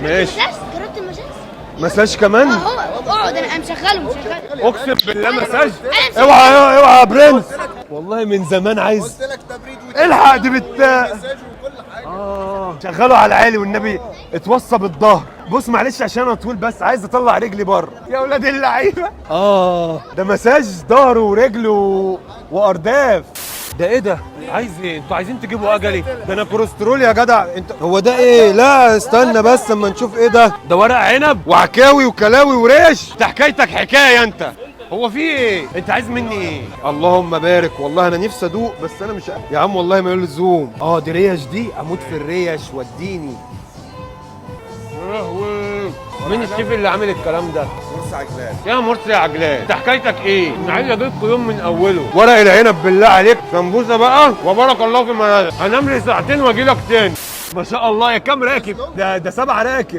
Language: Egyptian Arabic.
ماشي. مساج؟ جربت المساج؟ مساج كمان؟ اهو اقعد، انا مشغله. اقسم بالله مساج. أنا اوعى اوعى يا برنس، والله من زمان عايز. قلت لك تبريد الحق دي بت ومساج وكل حاجة. شغله على العالي والنبي، اتوصى بالظهر. بص معلش عشان انا طويل بس عايز اطلع رجلي بره يا ولاد اللعيبة. ده مساج ظهر ورجل وارداف. ده ايه ده؟ عايز ايه؟ انتوا عايزين تجيبوا اجلي؟ ده انا كوليسترول يا جدع. انت هو ده ايه؟ لا استنى بس اما نشوف ايه ده. ده ورق عنب وعكاوي وكلاوي وريش. ده حكايتك حكاية انت. هو في ايه؟ انت عايز مني ايه؟ اللهم بارك، والله انا نفسي ادوق بس انا مش يا عم والله ما لزوم. دي ريش، دي اموت في الريش. وديني يا لهوي، مين الشيف اللي عامل الكلام ده؟ مرسي عجلان. يا مرسي يا عجلان، انت حكايتك ايه؟ انا عايز اجيبكم يوم من اوله. ورق العنب بالله عليك، سمبوسة بقى وبارك الله في منازل. هنام لي ساعتين واجي لك تاني. ما شاء الله يا كام راكب؟ ده 7 راكب.